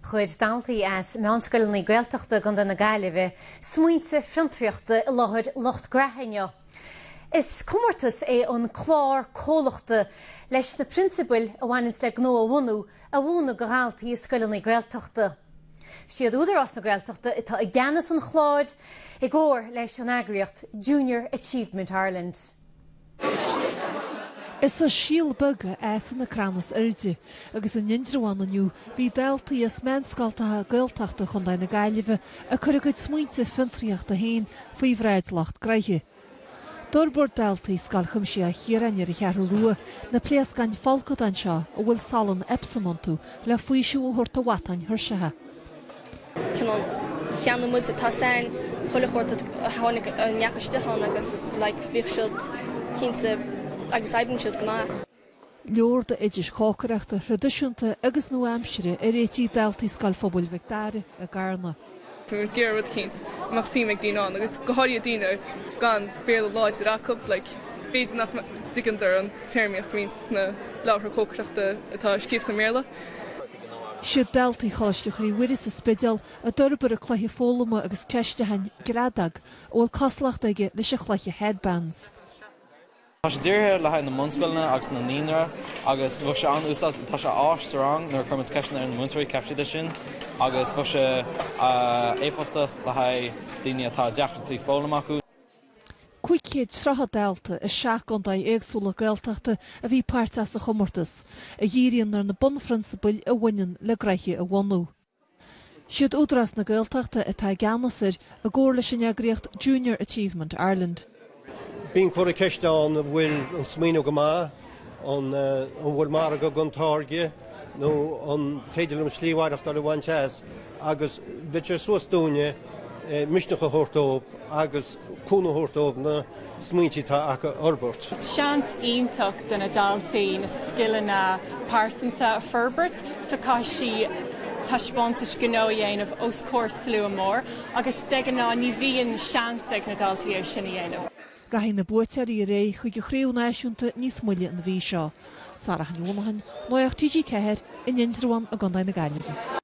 Chuir daltaí as meánscoileanna Gaeltachta i gContae na Gaillimhe smaointe fiontraíochta i láthair lucht graithe inniu. Is comórtas é an clár comhlachta leis na prionsabail a bhaineanns le gnó a bhunú a mhúineadh do dhaltaí i scoileanna Gaeltachta. Siad Údarás na Gaeltachta atá i gceannas an chláir i gcomhar leis an eagraíocht Junior Achievement Ireland. Is as síol beag a fhásann na crainn is airde agus in Indreabhán inniu bhí daltaí as meánscoltacha Gaeltachta Chontae na Gaillimhe ag cur a gcuid smaointe fiontraíochta féin faoi bhráid lucht graithe. D'fhorbair daltaí Scoil Chuimsitheach Chiaráin ar an Cheathrú Rua na pléascáin folcadáin seo a bhfuil salann Epsom iontu le faoiseamh a thabhairt do mhatáin thuirseacha. cineál cheannaigh muid tá 's againn chuile shórt a tháinig a ndeachaigh isteach ann agus like bhíodh siad cinnte agus oibríonn siad go maith. Leor d'oidis chócaireachta thraidisiúnta agus nua-aimsire a réitigh daltaí Scoil Phobail Mhic Dara i gCarna. Tá muid ag iarraidh rud eicínt a mbeadh suim ag daoine ann agus go háirithe daoine gan Béarla láidir acu like b'fhéidir nach dtuigeann an téarmaíocht a bhíonn sna leabhartha cócaireachta atá scríofa i mBéarla. Siad daltaí Choláiste Chroí Mhuire sa Spidéal a d'fhorbair an cluiche foghlama agus ceistiúcháin Greadadh, a bhfuil cosúlacht aige leis an chluiche Headbands. Tá sé dírithe le haghaidh na mbunscoileanna agus na naíonra agus bheadh sé an-úsáideach, tá sé áis sa rang nuair a chuir muid ceisteanna ar na múinteoirí, ceap siad é sin agus bheadh sé éifeachtach le haghaidh daoine atá deacrachtaí foghlama acu. 530 dalta i seacht gcontae éagsúla Gaeltachta a bhí páirteach sa chomórtas, a dhíríonn ar na bunphrionsabail a bhaineann le gnoithe a bhunú. Siad Údarás na Gaeltachta atá i gceannas air i gcomhar leis an eagraíocht Junior Achievement Ireland. Bíonn cur ceiste ann an bhfuil an smaoineamh go maith, an bhfuil margadh don táirge nó an féidir liom slí mhaireachtáil a bhaint as agus bheadh sé suas dúinne misneach a thabhairt dóibh agus cúnamh a thabhairt dóibh na smaointe atá acu a fhorbairt. Seans iontach do na daltaí na scileanna pearsanta a forbairt so caithfidh siad taispeántais gnó a dhéanamh os comhair slua mór agus de ghnáth ní bhíonn seans ag na daltaí é sin a dhéanamh. Rachaidh na buaiteoirí ar aghaidh chuig an chraobh náisiúnta níos moille an mhí seo. Sarah Ní Mhonacháin, Nuacht TG4, in Indreabhán i gContae na Gaillimhe.